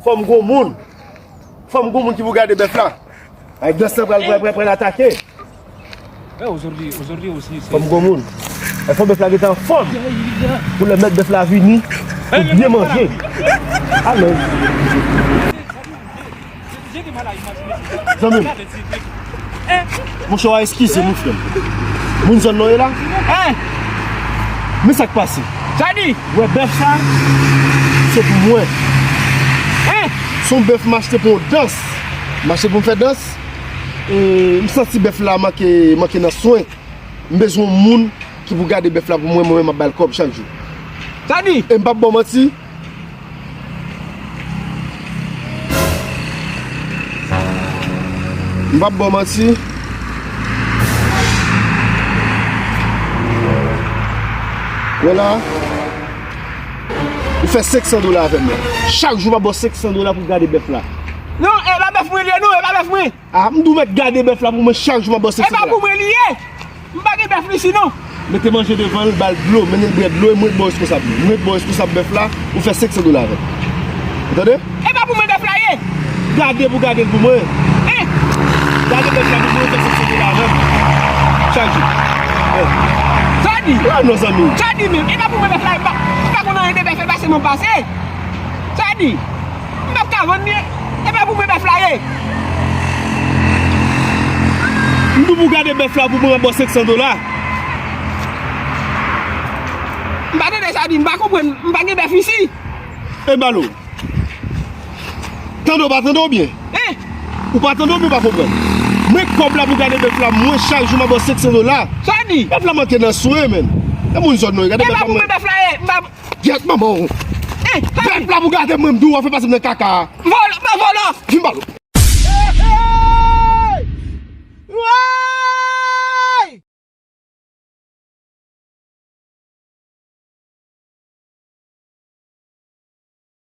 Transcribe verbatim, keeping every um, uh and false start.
Fò m gon moun. Fò m gon moun ki pou gade bèf la. Ay, dans lan pral, pral, pral, pral atake. Fò m gon moun. Ay, fò bèf la gentan anfòm. Pou lè mèt bèf la vini, pou byen manje. Alèz. Zanmi m. Monchè, w a eskize m, wi, frè m. Moun zòn nan ye la? Hein? Men sa k pase. Sa di? Wè, bèf sa, se pou mwen. Hein? Se yon bèf m achte pou yon dans. M achte pou m fè dans. E, m santi bèf la manke, manke nan swen. M bezwen yon moun ki pou gade bèf la pou mwen, mwen menm m ap ba l kòb chak jou. Sa di? E m p ap ba w manti. M p ap ba w manti. Wè la. Ou fè senk san dola avè m la. Chak jou m ap ba w senk san dola pou gade bèf la. Non, e pa bèf mwen li ye, non, e pa bèf mwen. A, m di w mèt gade bèf la pou mwen chak jou m ap ba w senk san dola. E pa pou mwen li ye. M pa gen bèf li si non. Mete manje devan l, ba l dlo, mennen l bwè dlo, e mwen k ba w reskonsab li. Mwen k ba w reskonsab bèf la, ou fè senk san dola avè l. Ou tande? E pa pou mwen bèf la ye. Gade pou gade l pou mwen. Hein? Gade bèf la pou mwen, ou fè senk san dola avè l. Chak jou. Hein? Sa di? A non, zanmi. Sa di menm? E pa pou mwen bèf la ye. M pa, m pa konn anyen de bèf, e pase mwen pase. Sa di? M p ap ka vann li. E pa pou mwen bèf la ye. M di w pou gade bèf la pou mwen, m ap ba w senk san dola. M pa tande sa di, m pa konprann, m pa gen bèf isi. E balo. Tande w pa tande w byen? Hein? Ou pa tande w byen, ou pa konprann? Mwen kòb la pou gade bèf la, mwen chak jou m ap ba w senk san dola. Sa di? Bèf la manke nan swen, menn. E moun zòn nan, gade bèf la. E pa pou mwen bèf la ye. M pa Gyèt manman w. Hein? Sa di? Bèf la pou gade mwen, m di w, w ap fè pase m nan kaka. Vòlò, vòlò. Vin balo.